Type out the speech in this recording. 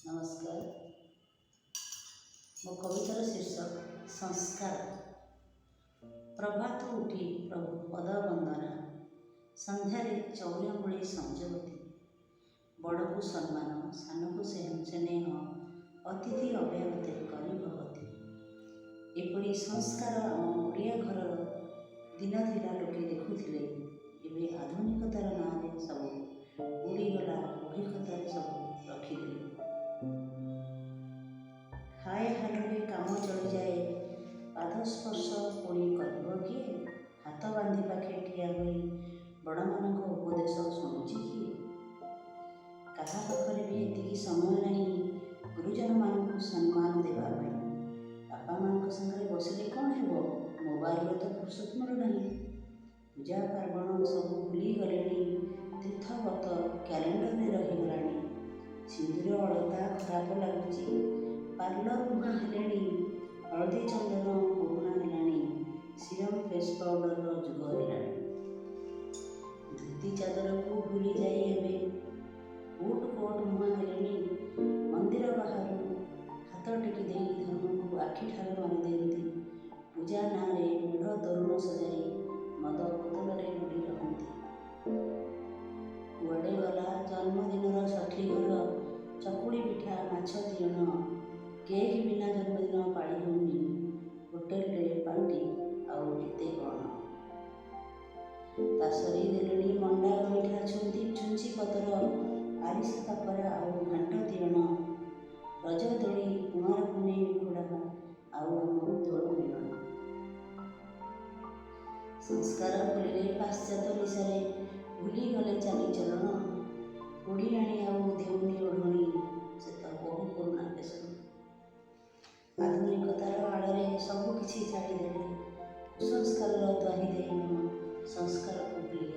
ନମସ୍କାର। ମୋ କବିତାର ଶୀର୍ଷକ ସଂସ୍କାର। ପ୍ରଭାତ ଉଠି ପ୍ରଭୁ ପଦ ବନ୍ଦନା, ସନ୍ଧ୍ୟାରେ ଚଉରାମୂଳେ ସଞ୍ଜବତୀ, ବଡ଼କୁ ସମ୍ମାନ, ସାନକୁ ସ୍ନେହ, ଅତିଥି ଅଭ୍ୟାଗତେ କରିବ ଗତି। ଏପରି ସଂସ୍କାର ଆମ ଓଡ଼ିଆ ଘରର ଦିନ ଥିଲା, ଲୋକେ ଦେଖୁଥିଲେ। ଏବେ ଆଧୁନିକତାର ନାଁରେ ସବୁ ବୁଡ଼ିଗଲା, ବହି ଖାତାରେ ସବୁ ରଖିଦେଲେ। ହାଏ ହାଲୋରେ କାମ ଚଳିଯାଏ, ପାଦ ସ୍ପର୍ଶ ପୁଣି କରିବ କିଏ? ହାତ ବାନ୍ଧି ପାଖେ ଠିଆ ହୋଇ ବଡ଼ମାନଙ୍କ ଉପଦେଶ ଶୁଣୁଛି କିଏ? କାହା ପାଖରେ ବି ଏତିକି ସମୟ ନାହିଁ ଗୁରୁଜନମାନଙ୍କୁ ସମ୍ମାନ ଦେବା ପାଇଁ। ବାପା ମାଆଙ୍କ ସାଙ୍ଗରେ ବସିଲେ କ'ଣ ହେବ, ମୋବାଇଲରୁ ତ ଫୁର୍ସତ ମିଳୁନାହିଁ। ପୂଜା ପାର୍ବଣ ସବୁ ଭୁଲିଗଲେଣି, ତୀର୍ଥବ୍ରତ କ୍ୟାଲେଣ୍ଡରରେ ରହିଗଲାଣି। ସିନ୍ଦୁର ଅଳତା ଖରାପ ଲାଗୁଛି, ପାର୍ଲର ମୁହାଁ ହେଲେଣି। ହଳଦୀ ଚନ୍ଦନ ପୁରୁଣା ହେଲାଣି, ସିରମ୍ ଫେସ୍ ପାଉଡ଼ରର ଯୁଗ ହେଲାଣି। ଧୋତି ଚାଦରକୁ ଭୁଲି ଯାଇ ଏବେ ବୁଟ୍ କୋଟ୍ ମୁହାଁ ହେଲେଣି। ମନ୍ଦିର ବାହାରୁ ହାତ ଟେକି ଦେଇ ଧର୍ମକୁ ଆଖିଠାର ମାରିଦିଅନ୍ତି। ପୂଜା ନାଁରେ ମେଢ଼ ତୋରଣ ସଜାଇ ମଦ ବୋତଲରେ ବୁଡ଼ି ରହନ୍ତି। କୁଆଡ଼େ ଗଲା ଜନ୍ମଦିନର ଷଠିଘର ଚକୁଳି ପିଠା, ମାଛ ତିଅଣ? କେକ୍ ବିନା ଜନ୍ମଦିନ ପାଳି ହେଉନି, ହୋଟେଲରେ ପାର୍ଟି ଆଉ କେତେ କ'ଣ। ପାସୋରି ଦେଲେଣି ମଣ୍ଡା ଗଇଁଠା, ଛୁଞ୍ଚି ପତର, ଆରିସା କାକରା ଆଉ ଘାଣ୍ଟ ତିଅଣ। ରଜ ଦୋଳି, କୁଆଁର ପୁନେଇ ଉଖୁଡ଼ା ଆଉ ଆମ ଦୋଳ ମିଲଣ। ସଂସ୍କାର ଭୁଲିଲେ ପାଶ୍ଚାତ୍ୟ ନିଶାରେ, ଭୁଲିଗଲେ ଚାଲିଚଳଣ। ଓଡ଼ିଆଣୀ ଆଉ ଦେଉନି ଓଢ଼ଣୀ, ସେ ତ ବହୁ ପୁରୁଣା ଫ୍ୟାସନ। ଆଧୁନିକତାର ଆଳରେ ସବୁ କିଛି ଛାଡ଼ିଦେଲେ। କୁସଂସ୍କାରର ଦ୍ୱାହି ଦେଇ ଆମ ସଂସ୍କାରକୁ ଭୁଲିଗଲେ।